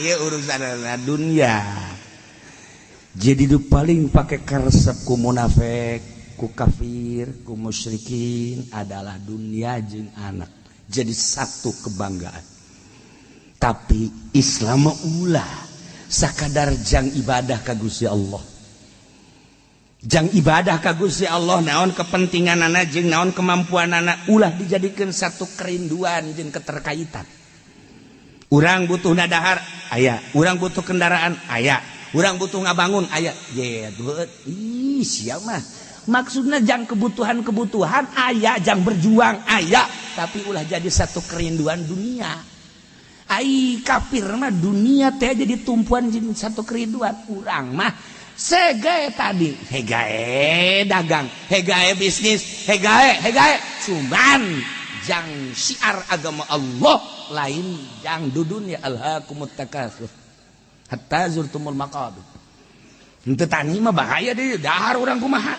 Ieu urusan dunia. Jadi du paling pakai karesep ku munafik, ku kafir, ku musyrikin adalah dunia jeung anak. Jadi satu kebanggaan. Tapi Islam ulah sakadar jang ibadah ka Gusti Allah. Jang ibadah ka Gusti Allah naon kepentinganana jeung naon kemampuanana ulah dijadikan satu kerinduan jeung keterkaitan. Urang butuh nadahar aya, urang butuh kendaraan aya, urang butuh ngabangun aya. Ye, ih sia mah. Maksudna jang kebutuhan-kebutuhan aya, jang berjuang aya, tapi ulah jadi satu kerinduan dunia. Ai kafir mah dunia teh jadi tumpuan jeung satu kerinduan. Urang mah segae tadi, hegae dagang, hegae bisnis, hegae, hegae. Cuman jang syiar agama Allah lain jang dudunya alhaakumut takatsur hatta zurtumul maqabir. Henteu tani mah bahaya deui, dahar urang kumaha.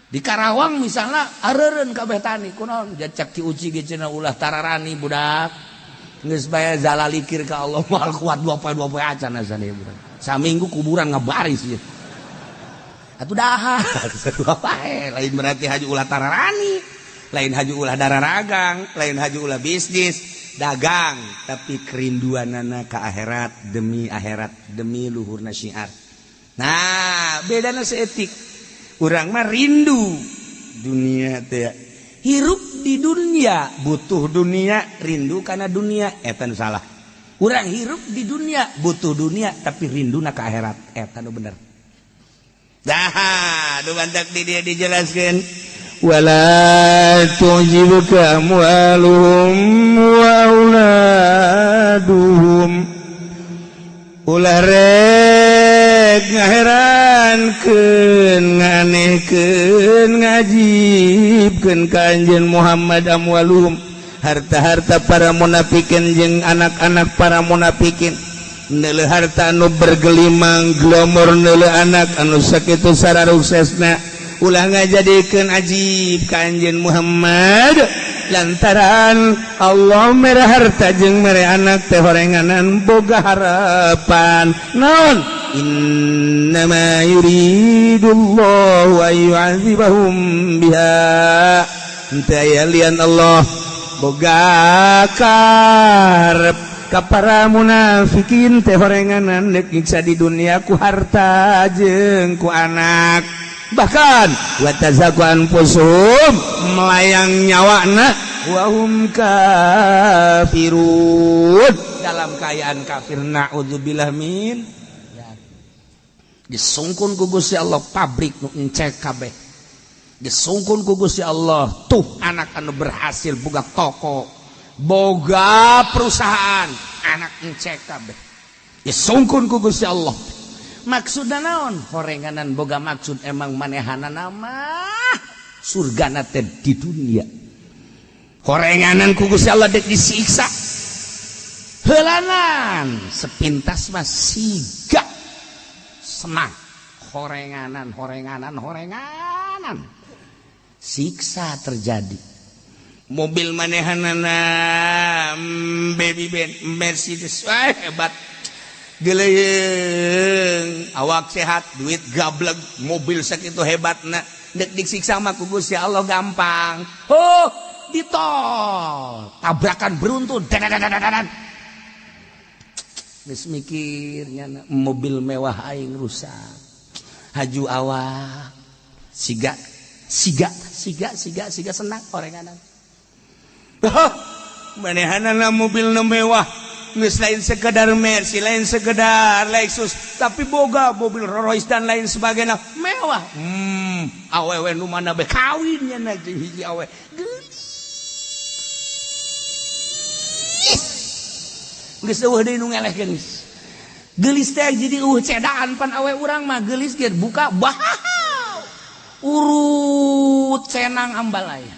Di Karawang misalnya areureun kabeh tani kunaon jacak Ki Uci ge cenah ulah tararani budak. Geus bae zalalikir ka Allah moal kuat 2 poe 2 poe acan asana budak. Saminggu kuburan ngabaris ieu. Atuh dahar dua poe lain berarti haju ulah tararani, lain haju ulah dararagang, lain haju ulah bisnis, dagang, tapi kerinduanana ka akhirat demi luhurna syiar. Nah, bedana seetik. Urang mah rindu dunia teh. Hirup di dunia, butuh dunia, rindu karena dunia, eta nu salah. Urang hirup di dunia, butuh dunia, tapi rinduna ka akhirat, eta nu bener. Dah, nu bantak di dia dijelaskeun. Wala tu'jibuka amwaluhum wa auladuhum. Ulah rek ngaherankeun, nganehkeun, ngajibkeun ka anjeun Muhammad amwaluhum, harta-harta para munafikin jeung anak-anak para munafikin. Neuleuh harta anu bergelimang glomor, neuleuh anak anu sakitu sararuksesna, ulah ngajadikeun ajib ka anjeun Muhammad lantaran Allah mere harta jeung mere anak teh horenganan boga harapan naon innama yuridullahu an yu'adzibahum biha. Henteu aya lian Allah boga karep ka para munafikin teh horenganan deuk nyiksa di dunia ku harta jeung ku anak. Bahkan wa tazaku anfusuhum melayang nyawana wa hum kafirun dalam keadaan kafir, naudzubillah min ya. Disungkun ku Gusti Allah pabrik nu encek kabeh, disungkun ku Gusti Allah tuh anak anu berhasil boga toko, boga perusahaan, anak encek kabeh disungkun ku Gusti Allah. Maksudna naon? Horenganan boga maksud emang manehanana mah surgana teh di dunia. Horenganan ku Gusti Allah dek disiksa. Heulanan sepintas mah siga senang. Horenganan, horenganan, horenganan. Siksa terjadi. Mobil manehanana baby Benz, Mercedes, wah hebat. Geleuyeung, awak sehat, duit gableg, mobil sakitu hebatna, dek disiksa mah ku Gusti Allah gampang. Oh, di tol, tabrakan beruntun, dadadadadadan. Geus mikir nya mobil mewah aing rusak. Haju awak siga siga siga siga siga senang horenganan. Manehanana mobil nu mewah geus lain sekedar Mercy, lain sekedar Lexus, tapi boga mobil Rolls Royce dan lain sebagainya mewah. Awewe nu mana be kawin nya na jeung hiji awe. Geulis. Geus eueuh deui nu ngelehkeun geus. Geulis teh jadi eueuh cedaan pan awe urang mah geulis ge buka bah. Urut cenang ambalaya.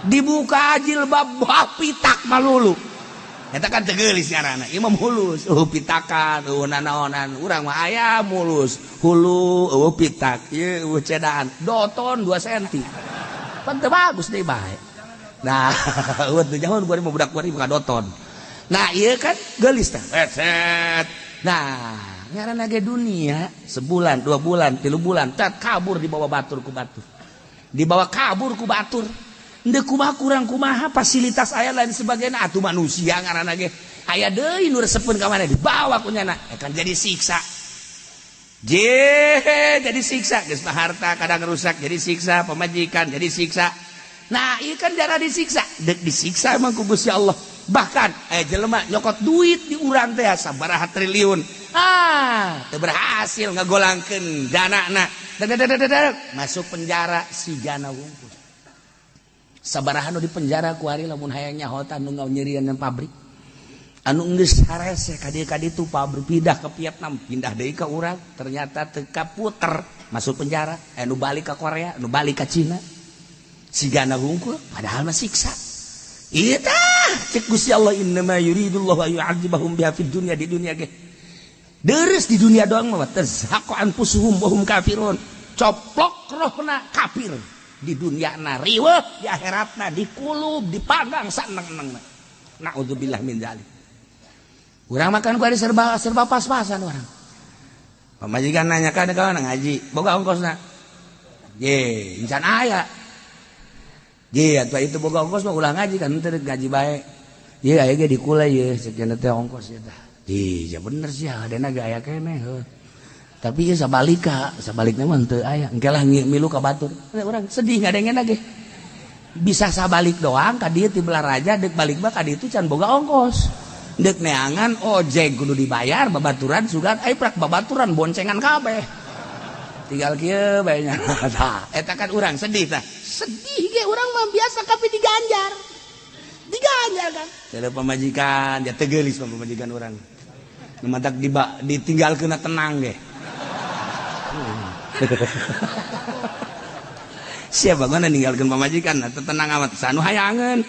Dibuka jilbab bah pitak malulu. Eta kan teu geulis ngaranna, ieu mah mulus, eueuh pitakan, eueuh nanaonan, urang mah aya mulus, hulu eueuh pitak, ieu eueuh cedaan, doton 2 cm. Pan teu bagus deui bae. Nah, eueuh teu jauh gua budak gua buka doton. Nah iya kan geulis teh. Set. Nah ngaranna ge dunia sebulan, 2 bulan, 3 bulan tat kabur dibawa batur ku batur. Dibawa kabur ku batur. Ndeu kumaha kurang kumaha fasilitas aya lain sebagainya atuh manusia ngaranna ge. Aya deui nu resepeun ka mana dibawa ku nyana kan jadi siksa. Je jadi siksa geus mah harta kadang rusak jadi siksa pamajikan jadi siksa. Nah ieu kan jarang disiksa deuk disiksa emang ku Gusti Allah. Bahkan jelema nyokot duit di urang teh sabaraha triliun teu berhasil ngagolangkeun danana masuk penjara si jana wungkul. Sabaraha nu di penjara ku ari lamun hayang nyahotan nu nyerian pabrik anu geus harese ka dieu ka ditu pabrik pindah ke Vietnam pindah deui ka urang ternyata teu kaputer masuk penjara nu balik ka Korea nu balik ka Cina sigana hungkul padahal mah siksa ieu tah cek Gusti Allah innama yuridullahu an yu'adzibahum biha fid dunya di dunia ge deres di dunia doang mah tazhaqu anfusuhum wa hum kafirun coplok rohna kafir di dunia na riweuh di akhiratna dikulub dipanggang saneng-nengna naudzubillah min dzalik. Urang makan ku serba serba pas-pasan orang. Pamajikan nanya kan kawan ngaji, boga ongkosna. Ye, incan aya. Ye, atuh itu boga ongkos mah ulah ngaji kan teu gaji bae. Ye aya ge dikula ye sekian teh ongkos eta. Ih, ya bener sih adena ge aya keneh heuh. Tapi ieu sabalika, sabalikna mah teu aya. Engke lah milu ka batur. Urang sedih ngadengena ge. Bisa sabalik doang ka dieu ti Balaraja deuk balik mah ka ditu can boga ongkos. Dek neangan ojek kudu dibayar babaturan sugan ai prak babaturan boncengan kabeh tinggal kieu bae nya tah eta kan urang sedih tah sedih ge urang mah biasa tapi diganjar diganjar kan teu pamajikan ya teu geulis mah pamajikan urang nu matak ditinggalkeun tenang ge siapa gua ninggalkeun pamajikan teu tenang amat sanu hayangeun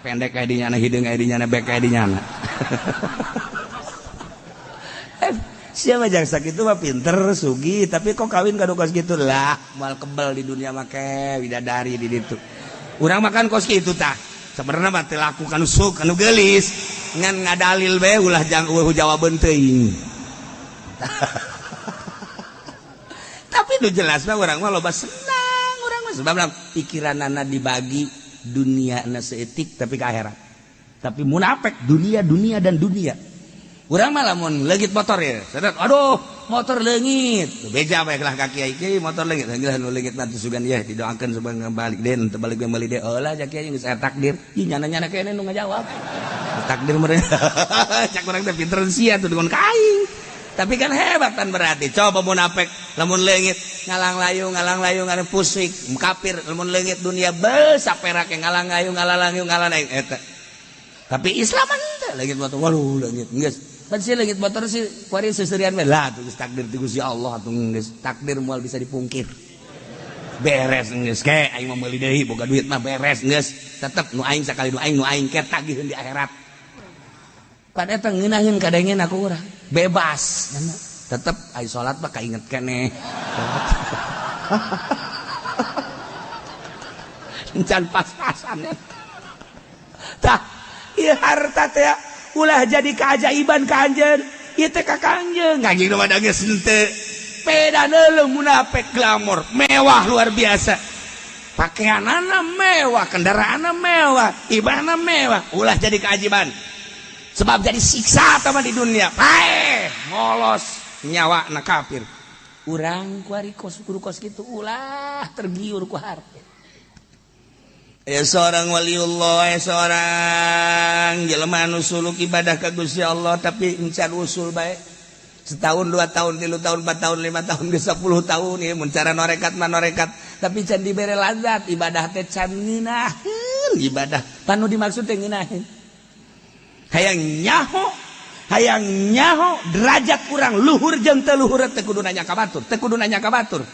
pendek kayak di nyana, hidung kayak di nyana, bek kayak di nyana. Siapa jaksa gitu mah pinter, sugi, tapi kok kawin kado kos gitu lah, mal kebel di dunia make bidadari di ditu. Urang makan kos gitu tah. Sebenarnya mah teu laku kanu suk, kanu geulis, ngan ngadalil bae ulah jang eueuh jawabeun teuing. Tapi nu jelas mah urang mah loba senang urang mah sebab pikiranana dibagi dunia na seetik tapi ke akhirat. Tapi munafik dunia dunia dan dunia. Urang mah lamun leungit motor ya. Sedet, aduh, motor leungit. Beja bae lah kaki kiai motor leungit. Geus nu leungit mah sugan ye didoakeun supaya balik deui, teu balik balik deui. Eulah ja kiai geus aya takdir. Ih nyana-nyana kene nu ngajawab. Takdir meureun. Cak urang teh pinter sia tuh dengan ka aing. Tapi kan hebat kan berarti. Coba munafik lamun leungit ngalang layung ngalang pusik kafir lamun leungit dunia besaperak ngalang layung ngalang layung ngalang layung eta. Tapi Islam henteu leungit motor waduh leungit geus. Pan si leungit motor si kuari seserian we lah tuh geus takdir ti Gusti Allah atuh geus takdir moal bisa dipungkir. Beres geus ke aing mah meuli deui boga duit mah beres geus. Tetep nu aing sakali nu aing ke tagiheun di akhirat. Pan eta ngeunaheun kadengen aku urang bebas tetep ai salat mah kainget keneh encan pas-pasan tah ieu harta teh ulah jadi keajaiban ka anjeun ieu teh ka kangjeng anjing nu mah geus henteu peda neuleuh munafik glamor mewah luar biasa pakaianana mewah kendaraanna mewah ibahna mewah ulah jadi keajaiban sebab jadi siksa tama di dunia pae ngolos nyawa na kafir urang kuari kos guru kos gitu ulah tergiur ku harta ya seorang waliullah ya seorang jelema nu suluk ibadah ka Gusti Allah tapi encan usul bae setahun 2 tahun 3 tahun 4 tahun 5 tahun ke 10 tahun ya mun cara norekat mah norekat tapi can dibere lazat ibadah teh can ngeunaheun ibadah panu dimaksud teh ngeunaheun hayang nyaho derajat kurang luhur jeung teu luhur teu kudu nanya ka batur teu kudu nanya ka batur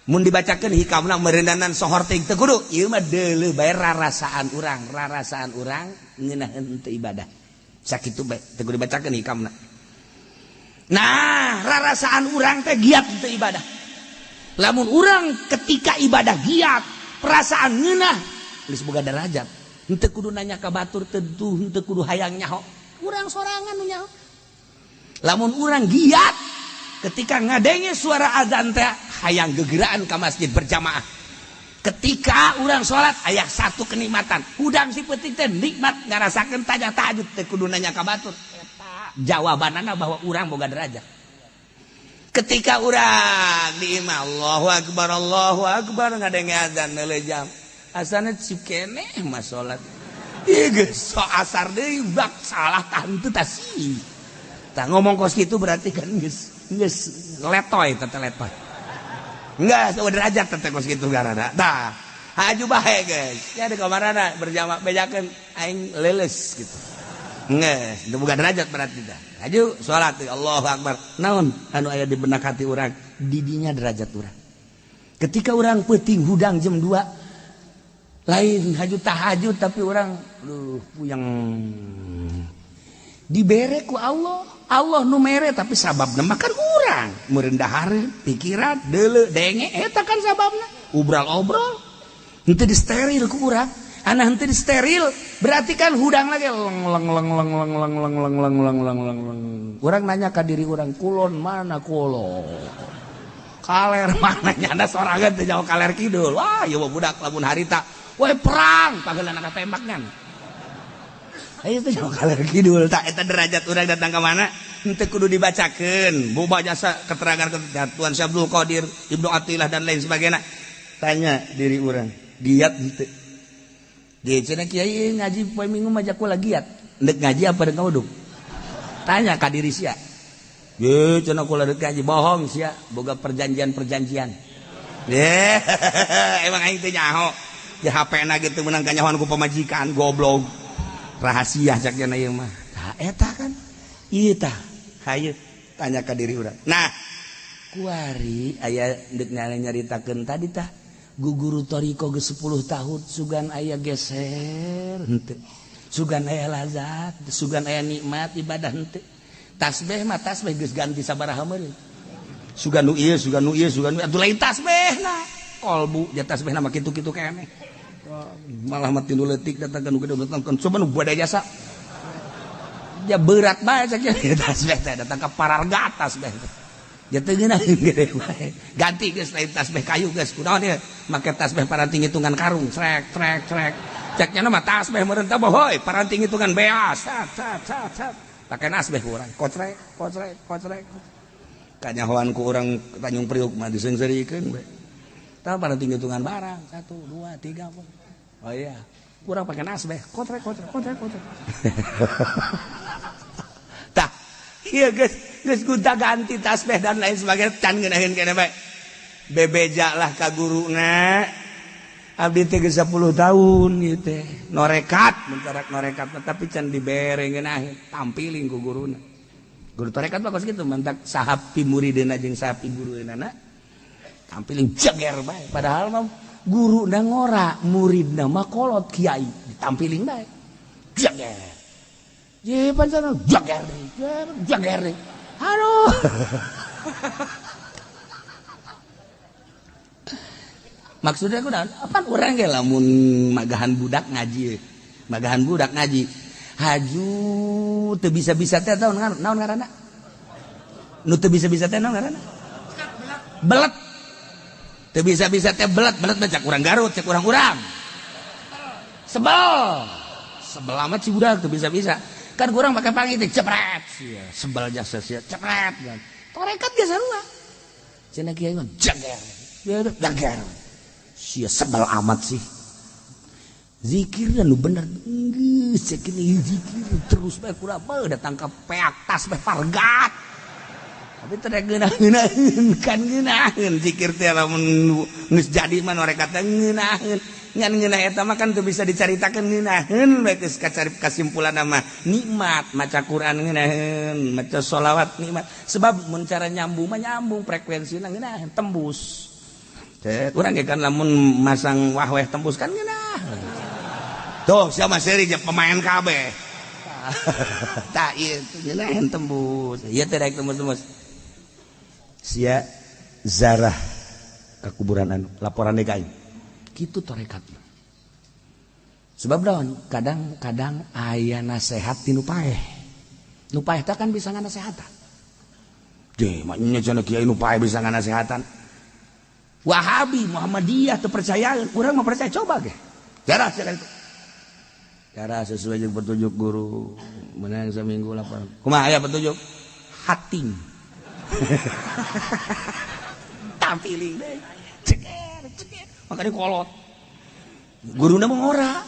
mun dibacakeun hikamna meureundanan sohor teh teu kudu ieu mah deuleuh bae rarasaan urang ngeunaheun teu ibadah sakitu bae teu kudu dibacakeun hikamna. Nah rarasaan urang teh giat teu ibadah lamun urang ketika ibadah giat perasaan ngeunah geus boga derajat. Henteu kudu nanya ka batur tentu henteu kudu hayang nyaho. Urang sorangan nu nyaho. Lamun urang giat ketika ngadenge suara azan teh hayang gegeraan ka masjid berjamaah. Ketika urang salat aya satu kenikmatan. Hudang si peuting teh nikmat ngarasakeun tahajud teh kudu nanya ka batur. Eta jawabanana bahwa urang boga derajat. Ketika urang di imah Allahu Akbar ngadenge azan neuleuh jam. Asana cikeneh mah salat. Ieu geus so asar deui bak salah tah henteu tah sih. Tah ngomong kos kitu berarti kan geus geus letoy teh letoy. Enggak, so derajat teh kos kitu garana. Tah, haju bae geus. Ya di kamarana berjamaah bejakeun aing leuleus gitu. Geus, teu boga derajat berarti tah. Haju salat Allahu Akbar. Naon anu aya di benak hati urang? Didinya derajat urang. Ketika urang peuting hudang jam 2 lain haju tahajud tapi orang puyeng dibere ku Allah. Allah nu mere tapi sababna mah kan urang meureun dahareun pikiran deuleu denge eta kan sababna ubral-obrol henteu disteril ku urang. Ana henteu disteril berarti kan hudang lagi leng leng leng leng leng leng leng leng leng leng leng leng leng. Urang nanya ka diri urang kulon mana kulon kaler mana nyana sorangan teu jauh kaler kidul. Wah ieu mah budak lamun harita woi perang pagelan ka tembak ngan. Ayo teh jauh kaler kidul tak eta derajat urang datang ka mana henteu kudu dibacakeun boba jasa keterangan Tuan Syekh Abdul Qadir Ibnu Athaillah dan lain sebagainya. Tanya diri urang giat henteu. Ge cenah kiai ngaji poe minggu mah kula giat. Ndek ngaji apa ndek ngawuduk? Tanya ka diri sia. Ge cenah kula ndek ngaji bohong sia boga perjanjian-perjanjian. Ye emang aing teh nyaho. Ya HP na gitu menang kanyahoan ku pamajikan goblok. Rahasia cak cenah ieu mah. Tah eta kan. Ieu tah hayu tanya ka diri urang. Nah, kuari aya deuk nyaritakeun tadi tah guguru toriko geus 10 tahun sugan aya geser henteu. Sugan aya lazat, sugan aya nikmat ibadah henteu. Tasbih mah tasbih geus ganti sabaraha meureun. Sugan nu ieu, sugan nu ieu, sugan nu atuh lain tasbihna. Kolbu ja tasbihna mah kitu-kitu keneh. Malah mati nu leutik datang ka nu gede datang ka coba nu bada jasa. Ya berat bae cak tasbih teh datang ka pararga tasbih. Ja teu ngeunaheun gede bae. Ganti geus lain tasbih kayu geus kunaon ieu make tasbih paranti ngitungan karung trek trek trek. Cek nya mah tasbih meureun teh bohoi paranti ngitungan beas sat sat sat sat. Pake nasbih ku urang kocrek kocrek kocrek. Kanyahoan ku urang Tanjung Priuk mah diseungseurikeun we. Tah paranti ngitungan barang 1 2 3 4. Oh iya, kurang pakai nasbeh, kotrek kotrek kotrek kotrek. Tah, iya geus geus gonta ganti tasbeh dan lain sebagainya can ngeunaheun keneh bae. Bebeja lah ka guruna. Abdi teh geus 10 tahun ieu teh. Norekat, mencarak norekat tapi can dibere ngeunaheun, tampiling ku guruna. Guru tarekat mah kos kitu mantak sahab pimuridna jeung sahab pigurueunana. Tampiling jeger bae padahal mah guru na ngora muridna mah kolot kiai ditampiling bae jager ye pancana jager jager aduh. Maksudnya aku apaan urang ge lamun magahan budak ngaji haju teu bisa-bisa teh naon naon ngaranna nu teu bisa-bisa teh naon ngaranna belet. Teu bisa-bisa teh belet-belet mah cak urang Garut, cak urang-urang. Sebel. Sebel amat si budak teu bisa-bisa. Kan kurang pakai pangi teh cepret sia, sebel jasa sia cepret. Torekat ge sarua. Cenah kiai mah jager. Jager. Sia sebel amat sih. Zikir nu bener geus cek ini zikir terus bae kurang mah datang ka peak tas bae pargat. Tapi teh ngeunaheun kan ngeunaheun zikir teh lamun geus jadi mah norekat teh ngeunaheun ngan ngeunah eta mah kan teu bisa dicaritakeun ngeunaheun bae geus kacarip kasimpulanna mah nikmat maca Quran ngeunaheun maca sholawat nikmat sebab mun cara nyambung mah nyambung frekuensina ngeunaheun tembus. Teh urang ge kan lamun masang wahweh tembus kan ngeunaheun. Tuh sia mah seuri jeung pemain kabeh. Tah ieu ngeunaheun tembus. Ieu teh daek tembus-tembus. Sia zarah ke kuburan anu laporan deui ka aing. Kitu tarekat. Sebab daun kadang-kadang aya nasehat ti nu paeh. Nu paeh teh kan bisa nganasehatan. Deh, maknya cenah kiai nu paeh bisa nganasehatan. Wahabi, Muhammadiyah teu percayaan, urang mah percaya coba ge. Jarah cenah itu. Jarah sesuai jeung petunjuk guru. Menang seminggu lapor. Kumaha aya petunjuk? Hating. Tampiling deui. Ceker, ceker. Makanya kolot. Guruna mah ora.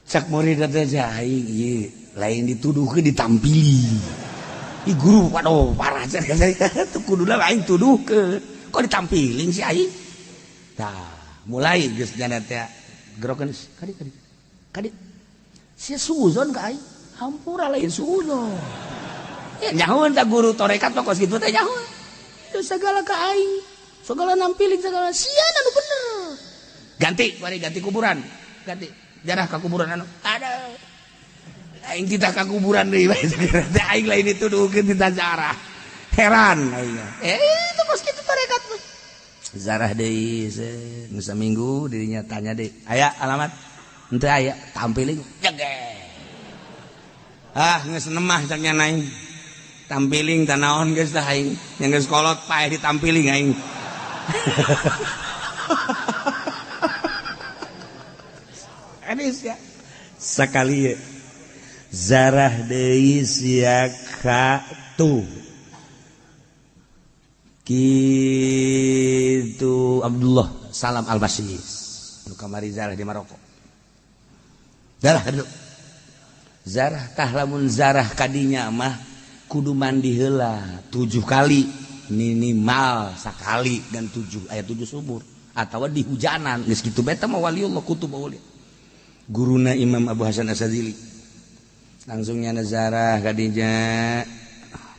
Cak murid teh aing ieu lain dituduhkeun ditampili. Ih guru waduh parah cenah teu kuduna aing tuduhkeun. Kok ditampiling si aing? Tah, mulai geus jana teh gerokeun kadi kadi. Kadi sia suuzon ka aing. Hampura lain suuzon. Ya nyahoeun tah guru tarekat mah kos kitu teh nyahoeun. Segala ka aing. Segala nampiling segala sia anu bener. Ganti, mari ganti kuburan. Ganti jarah ka kuburan anu. Aduh. Aing titah ka kuburan deui bae teh aing lain dituduhkeun titah jarah. Heran aing. Itu kos kitu tarekat mah. Zarah deui geus saminggu dirinya tanya deui. Aya alamat? Henteu aya, tampiling jege. Ah, geus nemah cak nya aing. Tampiling tanaon geus tah aing. Yang geus kolot paeh ditampiling aing. Anis ya. Sakali ya. Zarah deui sia ka tu. Kitu Abdullah Salam Al-Basis. Nu kamari zarah di Maroko. Zarah dulu. Zarah tah lamun zarah kadinya mah kudu mandi heula 7 kali minimal sakali dan 7 ayat 7 sumur atau di hujanan geus kitu bae teh mah waliullah kutub aulia. Guruna Imam Abu Hasan Asy-Syadzili langsung nyana zarah kadinya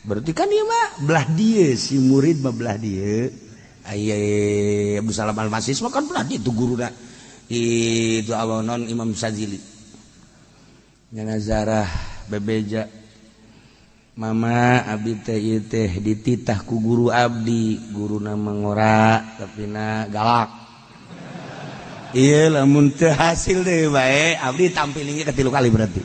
berarti kan ieu mah belah dieu si murid mah belah dieu aya Abu Salam Al-Masis mah kan belah dieu tu guruna itu awanon Imam Syadzili nyana zarah bebeja mama abdi teh ieu teh dititah ku guru abdi guruna mangora tapi na galak. Iya lamun teu hasil deui bae abdi tampilingnya ke 3 kali berarti.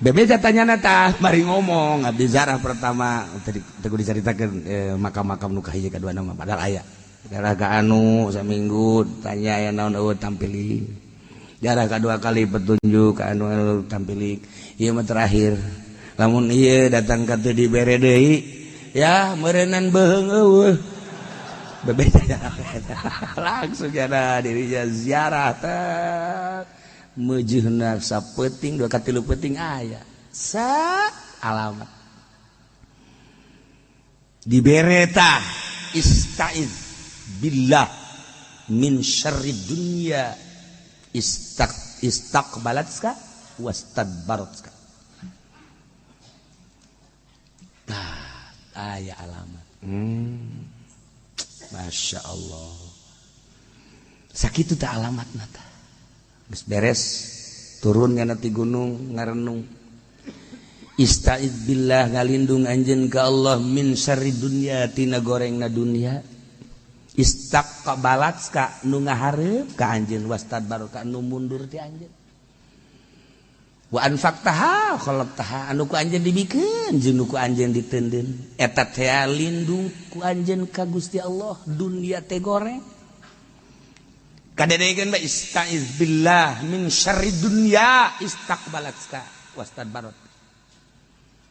Bebeja tanyana tah mari ngomong abdi zarah pertama tadi teu dicaritakeun makam-makam nu kahiji kadua nama padahal aya. Jarah ka anu saminggu tanya aya naon eueuh tampiling. Jarah ka 2 kali petunjuk ka anu anu tampiling. Ieu mah terakhir. Lamun ieu datang ka teu dibere deui ya meureunnan beuheung eueuh. Bebeja langsung jana dirinya ziarah teh meujeunna sapeuting 2 ka 3 peuting aya sa alamat dibere tah istaiz billah min syarri dunya istaqbalatska wastadbaratska tah aya alamat. Masya Allah. Sakitu tak alamat nata. Geus beres turun kana ti gunung ngarenung. Istaiz billah ngalindung anjeun ka Allah min syarri dunya tina gorengna dunya. Istaqbalatska nu ngahareup ka anjeun wastadbaraka nu mundur ti anjeun. Wa anfaqtaha khalaqtaha anu ku anjeun dibikeun jeung nu ku anjeun diteundeun eta teh lindung ku anjeun ka Gusti Allah dunia teh goreng kadedekeun bae istaiz billah min syarri dunya istaqbalatska wastadbarat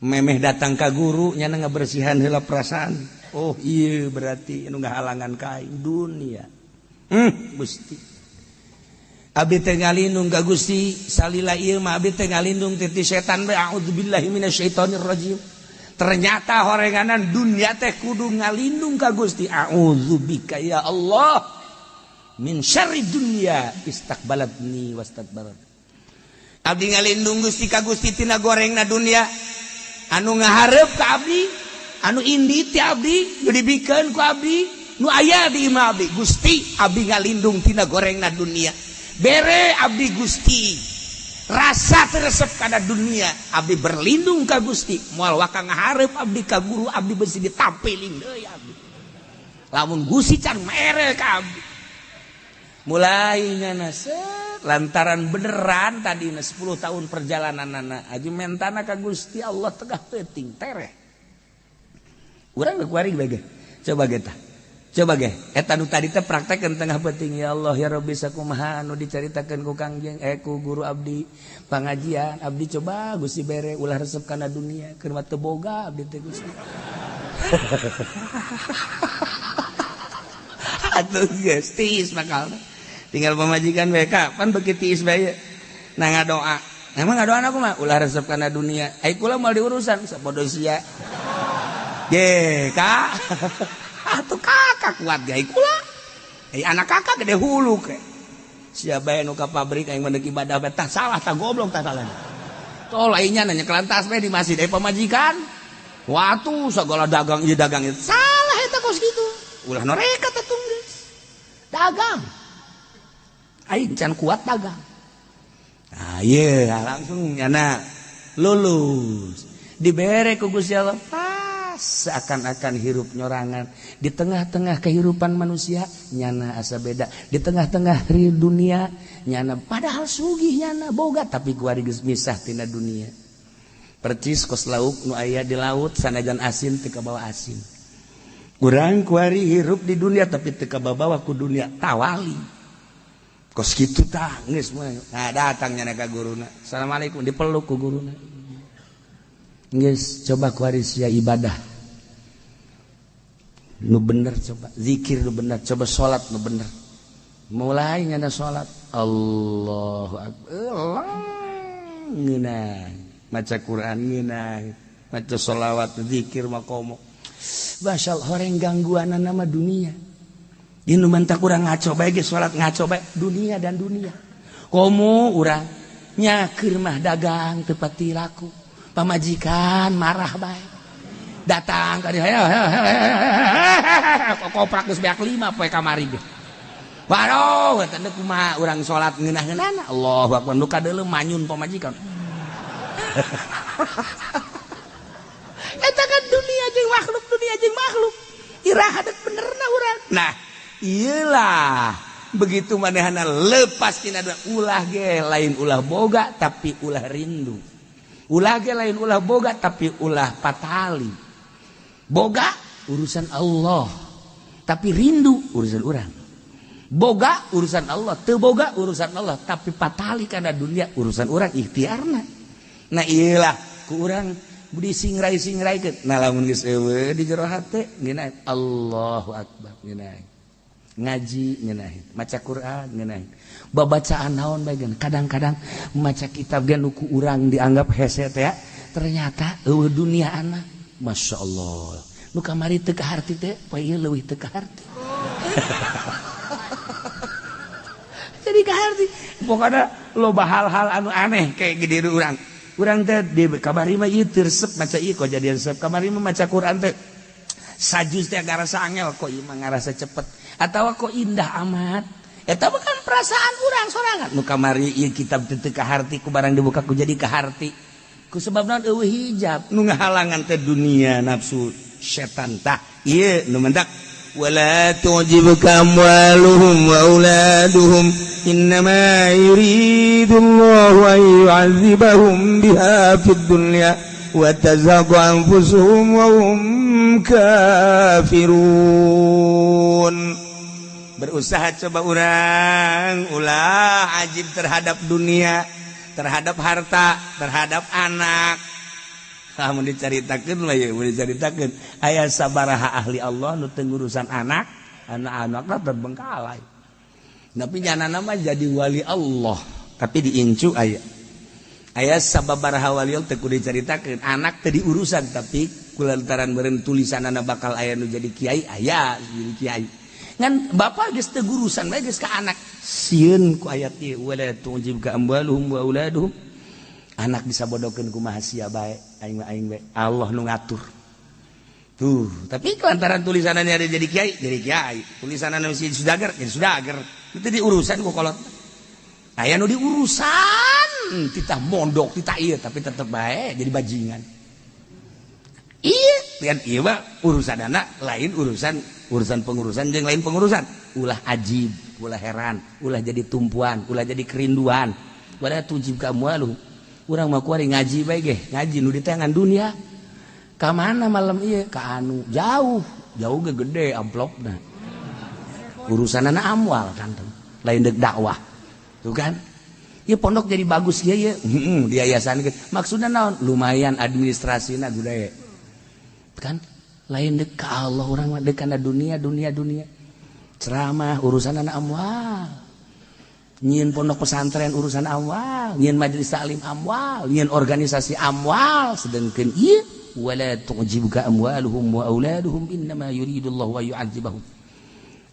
memeh datang ka guru nyana ngabersihan heula perasaan oh iya berarti anu ngahalangan ka aing dunia Gusti abdi teh ngalindung ka Gusti salila ieu mah abdi teh ngalindung ti setan bae auzubillahi minasyaitonir rajim. Ternyata horenganan dunia teh kudu ngalindung ka Gusti audzubika ya Allah min syarri dunya istaqbalatni wastadbarat. Abdi ngalindung Gusti ka Gusti tina gorengna dunia anu ngahareup ka abdi anu indi ti abdi nu dibikeun ku abdi nu aya di imah abdi Gusti abdi ngalindung tina gorengna dunia. Bere abdi Gusti rasa teresep kana dunia abdi berlindung ka Gusti moal waka ngahareup abdi ka guru abdi besi ditampiling deui abdi lamun Gusti can mere ka abdi. Mulai nyana set lantaran beneran tadi 10 tahun perjalanan anak aja mentana ka Gusti Allah tengah peuting tereh. Urang geus kuari bae. Coba ge tah. Coba ge eta nu tadi teh praktekkeun tengah peuting ya Allah ya Rabbi sakumaha anu dicaritakeun ku Kangjeng ku guru abdi pangajian abdi coba Gusti bere ulah resep kana dunia keur mah teu boga abdi teh Gusti. Atuh geus tiis bakal tinggal pamajikan bae kapan beuki tiis bae nah ngadoa. Emang ngadoana kumaha ulah resep kana dunia ai kula moal diurusan sapodo sia. Ge ka atuh kakak kuat ge kula. Anak kakak gede hulu ke. Sia bae nu ka pabrik aing mah ibadah bae tah salah tah goblok tah salah. Tol aingnya nanya kelantas bae di masjid pamajikan. Watu segala dagang ieu dagang ieu. Salah eta kos kitu. Ulah noreka teh geus. Dagang. Aing can kuat dagang. Nah, ieu langsung nyana lulus. Dibere ku Gusti Allah. Seakan-akan hirup nyorangan di tengah-tengah kehidupan manusia nyana asa beda di tengah-tengah dunia nyana padahal sugih nyana boga tapi kuari geus misah tina dunia percis kos lauk nu aya di laut sanajan asin teu kabawa asin urang kuari hirup di dunia tapi teu kabawa ku dunia tawali kos kitu tah geus nah datang nyana ka guruna assalamualaikum dipeluk ku guruna geus coba kuari sia ibadah nu bener coba zikir nu bener coba salat nu bener mulai nyana salat Allahu akbar ngeunah maca Quran ngeunah maca sholawat zikir makomo basal horeng gangguanana mah dunia ieu nu mantak urang ngaco bae ge salat ngaco bae dunia dan dunia komo urang nya keur mah dagang teu pati laku pamajikan marah bae datang tadi koprak geus beak 5 poe kamari ge waduh eta teh kumaha urang salat ngeunah-ngeunahna Allahu akbar nu kadeuleu manyun pamajikan eta kan dunia jeung makhluk iraha deuk benerna urang nah ieulah begitu manehna lepas tina ulah ge lain ulah boga tapi ulah rindu ulah ge lain ulah boga tapi ulah patali boga urusan Allah tapi rindu urusan urang boga urusan Allah teu boga urusan Allah tapi patali kana dunia urusan urang ikhtiarna nah iyalah ku urang budi singrai-singraikeun nah lamun geus eueuh di jero hate ngeunah Allahu akbar ngeunah ngaji ngeunah maca Quran ngeunah babacaan naon bae kadang-kadang maca kitab ge nu ku urang dianggap hese teh ternyata eueuh dunia anak Masya Allah nu kamari teu kaharti teh poe ieu leuwih teu kaharti jadi kaharti pokona loba hal-hal anu aneh kayak gede urang urang teh di kamari mah ieu teu resep maca ieu kok jadi resep kamari mah maca Quran teh sajuz teh ngarasa angel kok ieu mah ngarasa cepet atawa kok indah amat eta mah kan perasaan urang sorangan nu kamari ieu kitab teu teu kaharti ku barang dibuka ku jadi kaharti ku sebab naon eueuh hijab nu ngahalangan teh dunia nafsu setan tah ieu nu mendak wala tu'jibuka amwaluhum wa auladuhum innama yuridullahu an yu'adzibahum biha fid dunya wa tazhaqu anfusuhum wa hum kafirun. Berusaha coba urang ulah ajib terhadap dunia, terhadap harta, terhadap anak. Lamun dicaritakeun mah ye, mun dicaritakeun aya sabaraha ahli Allah nu teu ngurusan anak, anak-anakna terbengkalai. Tapi nyanana mah jadi wali Allah, tapi diincu aya. Aya sababaraha wali Allah teu kudu dicaritakeun, anak teu diurusan tapi kulantaran meureun tulisanana bakal aya nu jadi kiai, aya jadi kiai. Ngan bapak geus teu gurusan bae geus ka anak. Sieun ku ayat ieu wala tu'jibka amwaluhum wa auladuhum. Anak bisa bodohkeun kumaha sia bae, aing mah aing bae. Allah nu ngatur. Tuh, tapi kelantaran tulisanana ada jadi kiai, jadi kiai. Tulisanana mesti sudager, jadi sudager. Itu diurusan ku kolot. Aya nu diurusan, titah mondok, titah ieu tapi tetep bae jadi bajingan. Iya, lihat ieu mah urusan anak lain urusan urusan pengurusan jeung lain pengurusan. Ulah ajib, ulah heran, ulah jadi tumpuan, ulah jadi kerinduan. Wala tu'jibka amwaluhum. Urang mah kuari ngaji bae ge, ngaji nu diteangan dunia. Ka mana malam ieu? Ka anu jauh, jauh ge gede amplopna. Urusanana amwal kan, lain dek dakwah. Tuh kan? Ya pondok jadi bagus ya ya. Di yayasan maksudnya naon? Lumayan administrasina gede. Kan lain dek ka Allah, urang mah dek kana dunia, dunia, dunia. Ceramah urusan anak amwal. Nyieun pondok pesantren urusan amwal, nyieun majelis taklim amwal, nyieun organisasi amwal, sedangkan ieu wala tu'jibka amwaluhum wa auladuhum innama yuridullahu wa yu'adzibahum.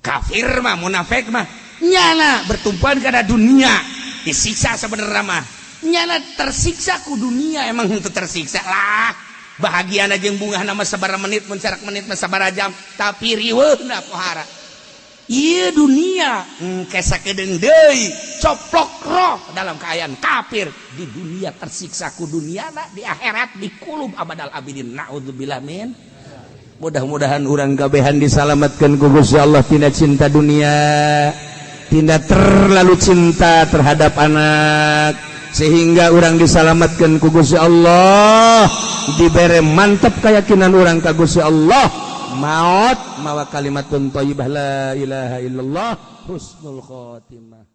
Kafir mah, munafik mah nyana bertumpuan kana dunia, disiksa sebenarnya mah. Nyana tersiksa ku dunia, emang henteu tersiksa lah. Bahagia jeung bungah nama sabaraha menit, mun sarak menit mah sabaraha jam, tapi riweuhna pohara. Iya dunia kesakedeung deui coplok roh dalam keadaan kafir di dunia, tersiksa ku dunia, di akhirat dikulub abadal abidin, naudzubillah min. Mudah-mudahan urang kabehan disalamatkan ku Gusti Allah tina cinta dunia, tina terlalu cinta terhadap anak, sehingga urang disalamatkan ku Gusti Allah, dibere mantap keyakinan urang ka Gusti Allah, maut mawa kalimatun thayyibah, la ilaha illallah, husnul khotimah.